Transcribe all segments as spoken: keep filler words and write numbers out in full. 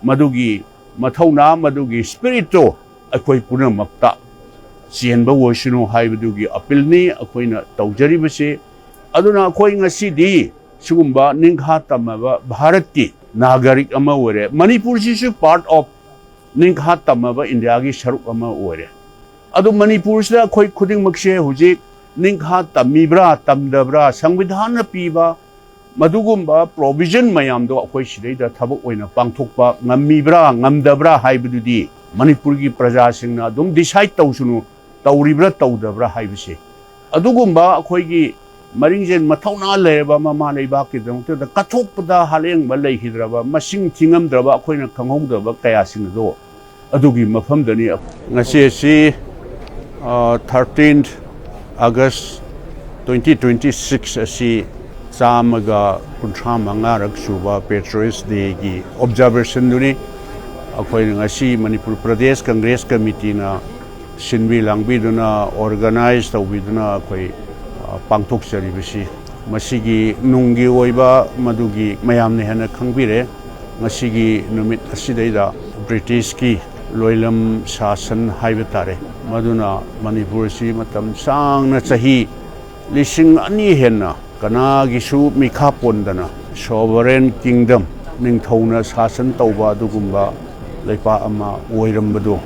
ꯃꯗꯨꯒꯤ ꯃꯊꯧꯅꯥ, ꯃꯗꯨꯒꯤ ꯁ꯭ꯄꯤꯔꯤꯠꯇꯣ ꯑꯩꯈꯣꯏ ꯄꯨꯝꯅꯃꯛꯇ ꯆꯦꯟꯕ ꯑꯣꯏꯁꯅꯨ ꯍꯥꯏꯕꯗꯨꯒꯤ ꯑꯄꯤꯜꯅꯤ ꯑꯩꯈꯣꯏꯅ ꯇꯧꯖꯔꯤꯕꯁꯤ꯫ ꯑꯗꯨꯅ ꯑꯩꯈꯣꯏ ꯉꯁꯤꯗꯤ ꯁꯤꯒꯨꯝꯕ ꯅꯤꯡꯈꯥ ꯇꯝꯃꯕ ꯚꯥꯔꯠꯀꯤ ꯅꯥꯒꯔꯤꯛ ꯑꯃ ꯑꯣꯏꯔꯦ꯫ ꯃꯅꯤꯄꯨꯔꯁꯤꯁꯨ part of ꯅꯤꯡꯈꯥ ꯇꯝꯃꯕ ꯏꯟꯗꯤꯌꯥꯒꯤ ꯁꯔꯨꯛ ꯑꯃ ꯑꯣꯏꯔꯦ꯫ ꯑꯗꯨ ꯃꯅꯤꯄꯨꯔꯁꯤꯗ ꯑꯩꯈꯣꯏ ꯈꯨꯗꯤꯡꯃꯛꯁꯦ ꯍꯧꯖꯤꯛ ꯅꯤꯡꯈꯥ ꯇꯝꯃꯤꯕ꯭ꯔꯥ, ꯇꯝꯗꯕ꯭ꯔꯥ, ꯁꯪꯕꯤꯙꯥꯟꯅ ꯄꯤꯕ ꯃꯗꯨꯒꯨꯝꯕ provision ꯃꯌꯥꯝꯗꯣ ꯑꯩꯈꯣꯏ ꯁꯤꯗꯩꯗ ꯊꯕꯛ ꯑꯣꯏꯅ ꯄꯥꯡꯊꯣꯛꯄ ꯉꯝꯃꯤꯕ꯭ꯔꯥ, ꯉꯝꯗꯕ꯭ꯔꯥ ꯍꯥꯏꯕꯗꯨꯗꯤ ꯃꯅꯤꯄꯨꯔꯒꯤ ꯄ꯭ꯔꯖꯥꯁꯤꯡꯅ ꯑꯗꯨꯝ decide ꯇꯧꯁꯅꯨ, ꯇꯧꯔꯤꯕ꯭ꯔꯥ, ꯇꯧꯗꯕ꯭ꯔꯥ ꯍꯥꯏꯕꯁꯦ꯫ ꯑꯗꯨꯒꯨꯝꯕ ꯑꯩꯈꯣꯏꯒꯤ ꯃꯔꯤꯡꯖꯦꯜ ꯃꯊꯧꯅꯥ ꯂꯩꯔꯕ ꯃꯃꯥ ꯂꯩꯕꯥꯛꯀꯤꯗꯃꯛꯇꯗ ꯀꯠꯊꯣꯛꯄꯗ ꯍꯥꯂꯦꯡꯕ ꯂꯩꯈꯤꯗ꯭ꯔꯕ, ꯃꯁꯤꯡ ꯊꯤꯉꯝꯗ꯭ꯔꯕ, ꯑꯩꯈꯣꯏꯅ ꯈꯪꯍꯧꯗꯕ ꯀꯌꯥꯁꯤꯡ ꯑꯗꯣ ꯑꯗꯨꯒꯤ ꯃꯐꯝꯗꯅꯤ꯫ ꯉꯁꯤ ꯑꯁꯤ, ꯑ, thirteenth August twenty twenty-six ꯑꯁꯤ ꯆꯥꯝꯃꯒ ꯀꯨꯟꯊ꯭ꯔꯥ ꯃꯉꯥꯔꯛ ꯁꯨꯕ Patriots Dayꯒꯤ observationꯗꯨꯅꯤ꯫ ꯑꯩꯈꯣꯏꯅ ꯉꯁꯤ ꯃꯅꯤꯄꯨꯔ ꯄ꯭ꯔꯗꯦꯁ ꯀꯪꯒ꯭ꯔꯦꯁ ꯀꯃꯤꯇꯤꯅ ꯁꯤꯟꯕꯤ ꯂꯥꯡꯕꯤꯗꯨꯅ, organize ꯇꯧꯕꯤꯗꯨꯅ ꯑꯩꯈꯣꯏ, ꯑ, ꯄꯥꯡꯊꯣꯛꯆꯔꯤꯕꯁꯤ꯫ ꯃꯁꯤꯒꯤ ꯅꯨꯡꯒꯤ ꯑꯣꯏꯕ ꯃꯗꯨꯒꯤ ꯃꯌꯥꯝꯅ ꯍꯦꯟꯅ ꯈꯪꯕꯤꯔꯦ꯫ ꯉꯁꯤꯒꯤ ꯅꯨꯃꯤꯠ ꯑꯁꯤꯗꯩꯗ ꯕ꯭ꯔꯤꯇꯤꯁꯀꯤ ꯂꯣꯏꯂꯝ ꯁꯥꯁꯟ ꯍꯥꯏꯕ ꯇꯥꯔꯦ, ꯃꯗꯨꯅ ꯃꯅꯤꯄꯨꯔ ꯑꯁꯤ ꯃꯇꯝ ꯁꯥꯡꯅ, ꯆꯍꯤ ꯂꯤꯁꯤꯡ ꯑꯅꯤ ꯍꯦꯟꯅ ꯀꯅꯥꯒꯤꯁꯨ ꯃꯤꯈꯥ ꯄꯣꯟꯗꯅ sovereign kingdom, ꯅꯤꯡꯊꯧꯅ ꯁꯥꯁꯟ ꯇꯧꯕ ꯑꯗꯨꯒꯨꯝꯕ ꯂꯩꯄꯥꯛ ꯑꯃ ꯑꯣꯏꯔꯝꯕꯗꯨ,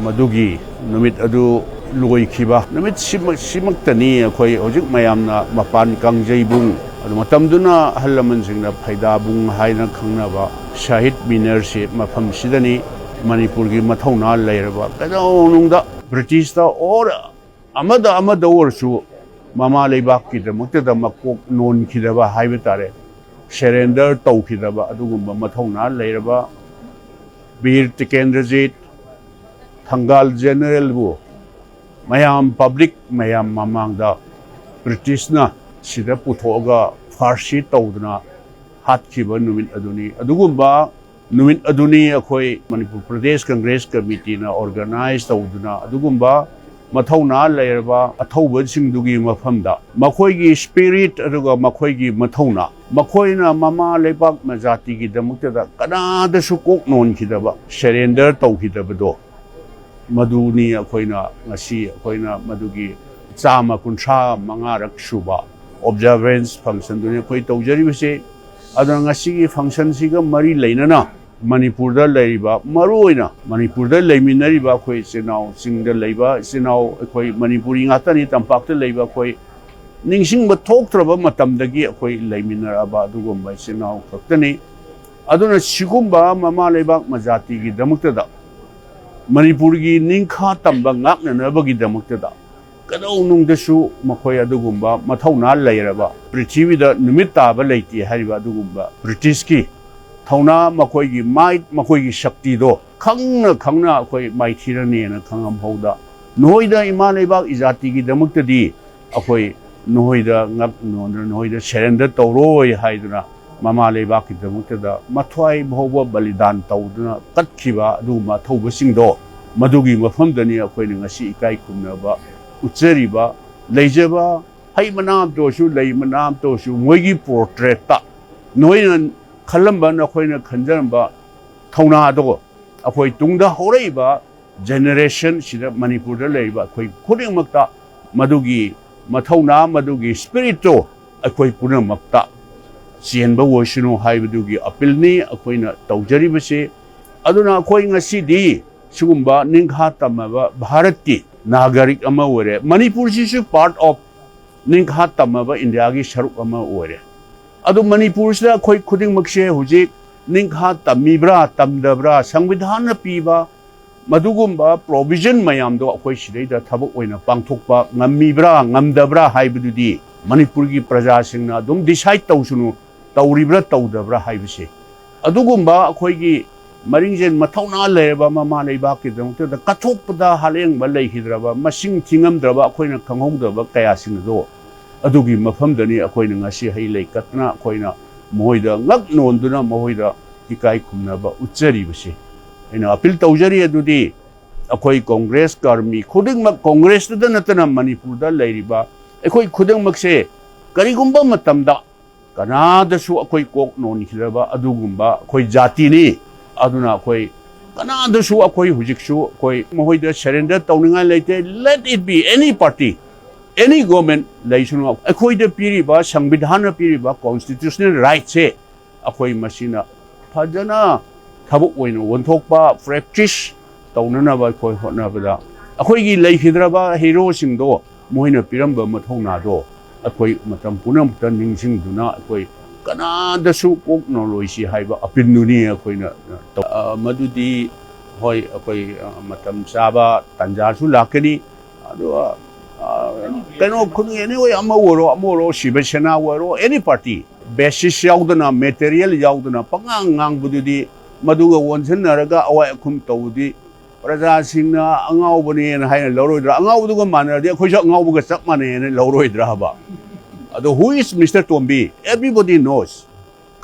ꯃꯗꯨꯒꯤ ꯅꯨꯃꯤꯠ ꯑꯗꯨ ꯂꯣꯏꯈꯤꯕ ꯅꯨꯃꯤꯠ ꯁꯤꯃꯛ-, ꯁꯤꯃꯛꯇꯅꯤ ꯑꯩꯈꯣꯏ ꯍꯧꯖꯤꯛ ꯃꯌꯥꯝꯅ ꯃꯄꯥꯟ ꯀꯥꯡꯖꯩꯕꯨꯡ, ꯑꯗꯨ ꯃꯇꯝꯗꯨꯅ ꯑꯍꯜ ꯂꯃꯟꯁꯤꯡꯅ ꯐꯩꯗꯥꯕꯨꯡ ꯍꯥꯏꯅ ꯈꯪꯅꯕ ꯁꯍꯤꯗ ꯃꯤꯅꯔꯁꯤ ꯃꯐꯝꯁꯤꯗꯅꯤ꯫ ꯃꯅꯤꯄꯨꯔꯒꯤ ꯃꯊꯧꯅꯥ ꯂꯩꯔꯕ ꯀꯩꯗꯧꯅꯨꯡꯗ ꯕ꯭ꯔꯤꯇꯤꯁꯇ or ꯑꯃꯗ ꯑꯃꯗ ꯑꯣꯏꯔꯁꯨ ꯃꯃꯥ ꯂꯩꯕꯥꯛꯀꯤꯗꯃꯛꯇꯗ ꯃꯀꯣꯛ ꯅꯣꯟꯈꯤꯗꯕ ꯍꯥꯏꯕ ꯇꯥꯔꯦ, surrender ꯇꯧꯈꯤꯗꯕ ꯑꯗꯨꯒꯨꯝꯕ ꯃꯊꯧꯅꯥ ꯂꯩꯔꯕ ꯕꯤꯔ ꯇꯤꯀꯦꯟꯗ꯭ꯔꯖꯤꯠ, ꯊꯪꯒꯥꯜ ꯖꯦꯅꯔꯦꯜꯕꯨ ꯃꯌꯥꯝ, public ꯃꯌꯥꯝ ꯃꯃꯥꯡꯗ ꯕ꯭ꯔꯤꯇꯤꯁꯅ ꯁꯤꯗ ꯄꯨꯊꯣꯛꯑꯒ ꯐꯥꯔꯁꯤ ꯇꯧꯗꯨꯅ ꯍꯥꯠꯈꯤꯕ ꯅꯨꯃꯤꯠ ꯑꯗꯨꯅꯤ꯫ ꯑꯗꯨꯒꯨꯝꯕ ꯅꯨꯃꯤꯠ ꯑꯗꯨꯅꯤ ꯑꯩꯈꯣꯏ ꯃꯅꯤꯄꯨꯔ ꯄ꯭ꯔꯗꯦꯁ ꯀꯪꯒ꯭ꯔꯦꯁ ꯀꯃꯤꯇꯤꯅ organize ꯇꯧꯗꯨꯅ ꯑꯗꯨꯒꯨꯝꯕ ꯃꯊꯧꯅꯥ ꯂꯩꯔꯕ ꯑꯊꯧꯕꯁꯤꯡꯗꯨꯒꯤ ꯃꯐꯝꯗ ꯃꯈꯣꯏꯒꯤ ꯁ꯭ꯄꯤꯔꯤꯠ ꯑꯗꯨꯒ ꯃꯈꯣꯏꯒꯤ ꯃꯊꯧꯅꯥ, ꯃꯈꯣꯏꯅ ꯃꯃꯥ ꯂꯩꯕꯥꯛ ꯃꯖꯥꯇꯤꯒꯤꯗꯃꯛꯇꯗ ꯀꯅꯥꯗꯁꯨ ꯀꯣꯛ ꯅꯣꯟꯈꯤꯗꯕ, ꯁꯔꯦꯟꯗꯔ ꯇꯧꯈꯤꯗꯕꯗꯣ, ꯃꯗꯨꯅꯤ ꯑꯩꯈꯣꯏꯅ ꯉꯁꯤ ꯑꯩꯈꯣꯏꯅ ꯃꯗꯨꯒꯤ ꯆꯥꯝꯃ ꯀꯨꯟꯊ꯭ꯔꯥ ꯃꯉꯥꯔꯛ ꯁꯨꯕ ꯑꯣꯕꯖꯥꯔꯚꯦꯟꯁ ꯐꯪꯁꯟꯗꯨꯅꯤ ꯑꯩꯈꯣꯏ ꯇꯧꯖꯔꯤꯕꯁꯤ꯫ ꯑꯗꯨꯅ ꯉꯁꯤꯒꯤ ꯐꯪꯁꯟꯁꯤꯒ ꯃꯔꯤ ꯂꯩꯅꯅ ꯃꯅꯤꯄꯨꯔꯗ ꯂꯩꯔꯤꯕ, ꯃꯔꯨꯑꯣꯏꯅ ꯃꯅꯤꯄꯨꯔꯗ ꯂꯩꯃꯤꯟꯅꯔꯤꯕ ꯑꯩꯈꯣꯏ ꯏꯆꯤꯟ ꯏꯅꯥꯎ, ꯆꯤꯡꯗ ꯂꯩꯕ ꯏꯆꯤꯟ ꯏꯅꯥꯎ, ꯑꯩꯈꯣꯏ ꯃꯅꯤꯄꯨꯔꯤ ꯉꯥꯛꯇꯅꯤ, ꯇꯝꯄꯥꯛꯇ ꯂꯩꯕ ꯑꯩꯈꯣꯏ ꯅꯤꯡꯁꯤꯡꯕ ꯊꯣꯛꯇ꯭ꯔꯕ ꯃꯇꯝꯗꯒꯤ ꯑꯩꯈꯣꯏ ꯂꯩꯃꯤꯟꯅꯔꯛꯑꯕ ꯑꯗꯨꯒꯨꯝꯕ ꯏꯆꯤꯟ ꯏꯅꯥꯎ ꯈꯛꯇꯅꯤ꯫ ꯑꯗꯨꯅ ꯁꯤꯒꯨꯝꯕ ꯃꯃꯥ ꯂꯩꯕꯥꯛ ꯃꯖꯥꯇꯤꯒꯤꯗꯃꯛꯇꯗ, ꯃꯅꯤꯄꯨꯔꯒꯤ ꯅꯤꯡꯈꯥ ꯇꯝꯕ ꯉꯥꯛꯅꯅꯕꯒꯤꯗꯃꯛꯇꯗ ꯀꯩꯗꯧꯅꯨꯡꯗꯁꯨ ꯃꯈꯣꯏ ꯑꯗꯨꯒꯨꯝꯕ ꯃꯊꯧꯅꯥ ꯂꯩꯔꯕ, ꯄ꯭ꯔꯤꯊꯤꯕꯤꯗ ꯅꯨꯃꯤꯠ ꯇꯥꯕ ꯂꯩꯇꯦ ꯍꯥꯏꯔꯤꯕ ꯑꯗꯨꯒꯨꯝꯕ ꯕ꯭ꯔꯤꯇꯤꯁꯀꯤ ꯊꯧꯅꯥ, ꯃꯈꯣꯏꯒꯤ ꯃꯥꯏꯠ, ꯃꯈꯣꯏꯒꯤ ꯁꯛꯇꯤꯗꯣ ꯈꯪꯅ ꯈꯪꯅ ꯑꯩꯈꯣꯏ ꯃꯥꯏꯊꯤꯔꯅꯦꯅ ꯈꯪꯉꯝꯍꯧꯗ, ꯅꯈꯣꯏꯗ ꯏꯃꯥ ꯂꯩꯕꯥꯛ ꯏꯖꯥꯇꯤꯒꯤꯗꯃꯛꯇꯗꯤ ꯑꯩꯈꯣꯏ ꯅꯈꯣꯏꯗ ꯉꯛ ꯅꯣꯟꯗꯨꯅ, ꯅꯈꯣꯏꯗ ꯁꯔꯦꯟꯗꯔ ꯇꯧꯔꯣꯏ ꯍꯥꯏꯗꯨꯅ ꯃꯃꯥ ꯂꯩꯕꯥꯛꯀꯤꯗꯃꯛꯇꯗ ꯃꯊ꯭ꯋꯥꯏ ꯐꯥꯎꯕ ꯕꯂꯤꯗꯥꯟ ꯇꯧꯗꯨꯅ ꯀꯠꯈꯤꯕ ꯑꯗꯨꯒꯨꯝꯕ ꯑꯊꯧꯕꯁꯤꯡꯗꯣ, ꯃꯗꯨꯒꯤ ꯃꯐꯝꯗꯅꯤ ꯑꯩꯈꯣꯏꯅ ꯉꯁꯤ ꯏꯀꯥꯏ ꯈꯨꯝꯅꯕ ꯎꯠꯆꯔꯤꯕ꯫ ꯂꯩꯖꯕ ꯍꯩ ꯃꯅꯥ ꯑꯃꯇ ꯑꯣꯏꯔꯁꯨ, ꯂꯩ ꯃꯅꯥ ꯑꯃꯇ ꯑꯣꯏꯔꯁꯨ, ꯃꯣꯏꯒꯤ ꯄꯣꯔꯇ꯭ꯔꯦꯠꯇ ꯅꯣꯏꯅ ꯈꯜꯂꯝꯕ, ꯅꯈꯣꯏꯅ ꯈꯟꯖꯔꯝꯕ ꯊꯧꯅꯥꯗꯣ ꯑꯩꯈꯣꯏ ꯇꯨꯡꯗ ꯍꯧꯔꯛꯏꯕ ꯖꯦꯅꯦꯔꯦꯁꯟꯁꯤꯗ, ꯃꯅꯤꯄꯨꯔꯗ ꯂꯩꯔꯤꯕ ꯑꯩꯈꯣꯏ ꯈꯨꯗꯤꯡꯃꯛꯇ ꯃꯗꯨꯒꯤ ꯃꯊꯧꯅꯥ, ꯃꯗꯨꯒꯤ ꯁ꯭ꯄꯤꯔꯤꯠꯇꯣ ꯑꯩꯈꯣꯏ ꯄꯨꯝꯅꯃꯛꯇ ꯆꯦꯟꯕ ꯑꯣꯏꯁꯅꯨ ꯍꯥꯏꯕꯗꯨꯒꯤ ꯑꯄꯤꯜꯅꯤ ꯑꯩꯈꯣꯏꯅ ꯇꯧꯖꯔꯤꯕꯁꯤ꯫ ꯑꯗꯨꯅ ꯑꯩꯈꯣꯏ ꯉꯁꯤꯗꯤ ꯁꯤꯒꯨꯝꯕ ꯅꯤꯡꯈꯥ ꯇꯝꯃꯕ ꯚꯥꯔꯠꯀꯤ ꯅꯥꯒꯔꯤꯛ ꯑꯃ ꯑꯣꯏꯔꯦ꯫ ꯃꯅꯤꯄꯨꯔꯁꯤꯁꯨ ꯄꯥꯔꯠ ꯑꯣꯐ ꯅꯤꯡꯈꯥ ꯇꯝꯃꯕ ꯏꯟꯗꯤꯌꯥꯒꯤ ꯁꯔꯨꯛ ꯑꯃ ꯑꯣꯏꯔꯦ꯫ ꯑꯗꯨ ꯃꯅꯤꯄꯨꯔꯁꯤꯗ ꯑꯩꯈꯣꯏ ꯈꯨꯗꯤꯡꯃꯛꯁꯦ ꯍꯧꯖꯤꯛ ꯅꯤꯡꯈꯥ ꯇꯝꯃꯤꯕ꯭ꯔꯥ, ꯇꯝꯗꯕ꯭ꯔꯥ, ꯁꯪꯕꯤꯙꯥꯟꯅ ꯄꯤꯕ ꯃꯗꯨꯒꯨꯝꯕ ꯄ꯭ꯔꯣꯚꯤꯖꯟ ꯃꯌꯥꯝꯗꯣ ꯑꯩꯈꯣꯏ ꯁꯤꯗꯩꯗ ꯊꯕꯛ ꯑꯣꯏꯅ ꯄꯥꯡꯊꯣꯛꯄ ꯉꯝꯃꯤꯕ꯭ꯔꯥ, ꯉꯝꯗꯕ꯭ꯔꯥ ꯍꯥꯏꯕꯗꯨꯗꯤ ꯃꯅꯤꯄꯨꯔꯒꯤ ꯄ꯭ꯔꯖꯥꯁꯤꯡꯅ ꯑꯗꯨꯝ ꯗꯤꯁꯥꯏꯗ ꯇꯧꯁꯅꯨ, ꯇꯧꯔꯤꯕ꯭ꯔꯥ, ꯇꯧꯗꯕ꯭ꯔꯥ ꯍꯥꯏꯕꯁꯦ꯫ ꯑꯗꯨꯒꯨꯝꯕ ꯑꯩꯈꯣꯏꯒꯤ ꯃꯔꯤꯡꯖꯦꯜ ꯃꯊꯧꯅꯥ ꯂꯩꯔꯕ ꯃꯃꯥ ꯂꯩꯕꯥꯛꯀꯤꯗꯃꯛꯇꯗ ꯀꯠꯊꯣꯛꯄꯗ ꯍꯥꯂꯦꯡꯕ ꯂꯩꯈꯤꯗ꯭ꯔꯕ, ꯃꯁꯤꯡ ꯊꯤꯉꯝꯗ꯭ꯔꯕ, ꯑꯩꯈꯣꯏꯅ ꯈꯪꯍꯧꯗꯕ ꯀꯌꯥꯁꯤꯡ ꯑꯗꯣ, ꯑꯗꯨꯒꯤ ꯃꯐꯝꯗꯅꯤ ꯑꯩꯈꯣꯏꯅ ꯉꯁꯤ ꯍꯩ ꯂꯩ ꯀꯠꯇꯅ ꯑꯩꯈꯣꯏꯅ ꯃꯈꯣꯏꯗ ꯉꯛ ꯅꯣꯟꯗꯨꯅ ꯃꯈꯣꯏꯗ ꯏꯀꯥꯏ ꯈꯨꯝꯅꯕ ꯎꯠꯆꯔꯤꯕꯁꯤ꯫ ꯑꯩꯅ ꯑꯄꯤꯜ ꯇꯧꯖꯔꯤ ꯑꯗꯨꯗꯤ ꯑꯩꯈꯣꯏ ꯀꯣꯡꯒ꯭ꯔꯦꯁ ꯀꯔꯃꯤ ꯈꯨꯗꯤꯡꯃꯛ, ꯀꯣꯡꯒ꯭ꯔꯦꯁꯇꯗ ꯅꯠꯇꯅ ꯃꯅꯤꯄꯨꯔꯗ ꯂꯩꯔꯤꯕ ꯑꯩꯈꯣꯏ ꯈꯨꯗꯤꯡꯃꯛꯁꯦ ꯀꯔꯤꯒꯨꯝꯕ ꯃꯇꯝꯗ ꯀꯅꯥꯗꯁꯨ ꯑꯩꯈꯣꯏ ꯀꯣꯛ ꯅꯣꯟꯈꯤꯗ꯭ꯔꯕ ꯑꯗꯨꯒꯨꯝꯕ ꯑꯩꯈꯣꯏ ꯖꯥꯇꯤꯅꯤ꯫ ꯑꯗꯨꯅ ꯑꯩꯈꯣꯏ ꯀꯅꯥꯗꯁꯨ ꯑꯩꯈꯣꯏ ꯍꯧꯖꯤꯛꯁꯨ ꯑꯩꯈꯣꯏ ꯃꯈꯣꯏꯗ surrender ꯇꯧꯅꯤꯡꯉꯥꯏ ꯂꯩꯇꯦ꯫ Let it be any party, any government ꯂꯩꯁꯅꯨ, ꯑꯩꯈꯣꯏꯗ ꯄꯤꯔꯤꯕ, ꯁꯪꯕꯤꯙꯥꯟꯅ ꯄꯤꯔꯤꯕ constitutional rightꯁꯦ ꯑꯩꯈꯣꯏ ꯃꯁꯤꯅ ꯐꯖꯅ ꯊꯕꯛ ꯑꯣꯏꯅ ꯑꯣꯟꯊꯣꯛꯄ, practice ꯇꯧꯅꯅꯕ ꯑꯩꯈꯣꯏ ꯍꯣꯠꯅꯕꯗ ꯑꯩꯈꯣꯏꯒꯤ ꯂꯩꯈꯤꯗ꯭ꯔꯕ heroꯁꯤꯡꯗꯣ, ꯃꯣꯏꯅ ꯄꯤꯔꯝꯕ ꯃꯊꯧꯅꯥꯗꯣ ꯑꯩꯈꯣꯏ ꯃꯇꯝ ꯄꯨꯝꯅꯃꯛꯇ ꯅꯤꯡꯁꯤꯡꯗꯨꯅ ꯑꯩꯈꯣꯏ ꯀꯅꯥꯗꯁꯨ ꯀꯣꯛ ꯅꯣꯜꯂꯣꯏꯁꯤ ꯍꯥꯏꯕ appealꯗꯨꯅꯤ ꯑꯩꯈꯣꯏꯅ ꯇꯧ-, ꯑ, ꯃꯗꯨꯗꯤ ꯍꯣꯏ, ꯑꯩꯈꯣꯏ, ꯑ, ꯃꯇꯝ ꯆꯥꯕ ꯇꯥꯟꯖꯥꯁꯨ ꯂꯥꯛꯀꯅꯤ꯫ ꯑꯗꯨꯒ, ꯑ, ꯀꯩꯅꯣ, ꯈꯨꯗꯤꯡ, anyway, ꯑꯃ ꯑꯣꯏꯔꯣ, ꯑꯃ ꯑꯣꯏꯔꯣ, ꯁꯤꯕ ꯁꯦꯅꯥ ꯑꯣꯏꯔꯣ, any party, basis ꯌꯥꯎꯗꯅ, material ꯌꯥꯎꯗꯅ ꯄꯉꯥꯡ ꯉꯥꯡꯕꯗꯨꯗꯤ, ꯃꯗꯨꯒ ꯑꯣꯟꯁꯤꯟꯅꯔꯒ ꯑꯋꯥꯏ ꯑꯈꯨꯝ ꯇꯧꯕꯗꯤ ꯄ꯭ꯔꯖꯥꯁꯤꯡꯅ ꯑꯉꯥꯎꯕꯅꯦꯅ ꯍꯥꯏꯅ ꯂꯧꯔꯣꯏꯗ꯭ꯔꯥ? ꯑꯉꯥꯎꯕꯗꯨꯒ ꯃꯥꯟꯅꯔꯗꯤ ꯑꯩꯈꯣꯏꯁꯨ ꯑꯉꯥꯎꯕꯒ ꯆꯞ ꯃꯥꯟꯅꯩꯅ ꯂꯧꯔꯣꯏꯗ꯭ꯔꯥ ꯍꯥꯏꯕ? ꯑꯗꯣ who is Mister Tombi? Everybody knows.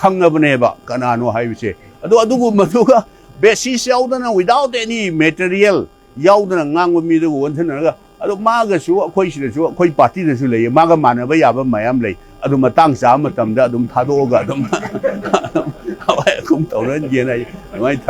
ꯈꯪꯅꯕꯅꯦꯕ ꯀꯅꯥꯅꯣ ꯍꯥꯏꯕꯁꯦ꯫ ꯑꯗꯣ ꯑꯗꯨꯒꯨꯝꯕꯗꯨꯒ basis ꯌꯥꯎꯗꯅ, without any material ꯌꯥꯎꯗꯅ ꯉꯥꯡꯕ ꯃꯤꯗꯨꯒ ꯑꯣꯟꯁꯤꯟꯅꯔꯒ, ꯑꯗꯣ ꯃꯥꯒꯁꯨ ꯑꯩꯈꯣꯏ ꯁꯤꯗꯁꯨ, ꯑꯩꯈꯣꯏ partyꯗꯁꯨ ꯂꯩꯌꯦ, ꯃꯥꯒ ꯃꯥꯟꯅꯕ ꯌꯥꯕ ꯃꯌꯥꯝ ꯂꯩ꯫ ꯑꯗꯨ ꯃꯇꯥꯡ ꯆꯥꯕ ꯃꯇꯝꯗ ꯑꯗꯨꯝ ꯊꯥꯗꯣꯛꯑꯒ ꯑꯗꯨꯝ ꯑꯋꯥꯏ ꯑꯈꯨꯝ ꯇꯧꯔꯒꯦꯅ ꯑꯩ ꯑꯗꯨꯃꯥꯏꯅ ꯊꯝꯃꯤ꯫